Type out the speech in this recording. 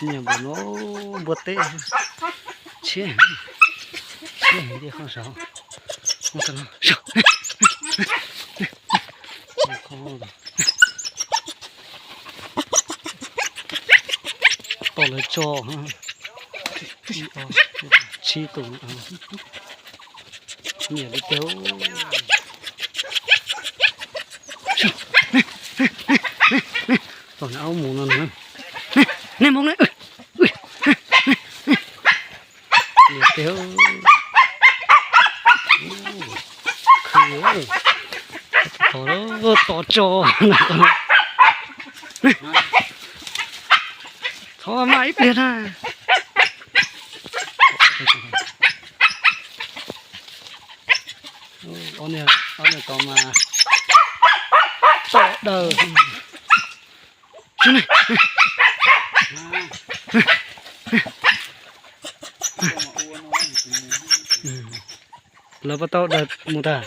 Nyiam npaum no, npua teb, tshiab, tshiab heev tiag. Qhov saud, tom lawv tso, tsib tus, nyiam li tiag. Tom aub mus no, nej mus na. Nyiam tiag. Khwv, tos tso. Thov maj ib pliag na. Ob niag tod mas to daws. Lawv puas tau daws mus tag?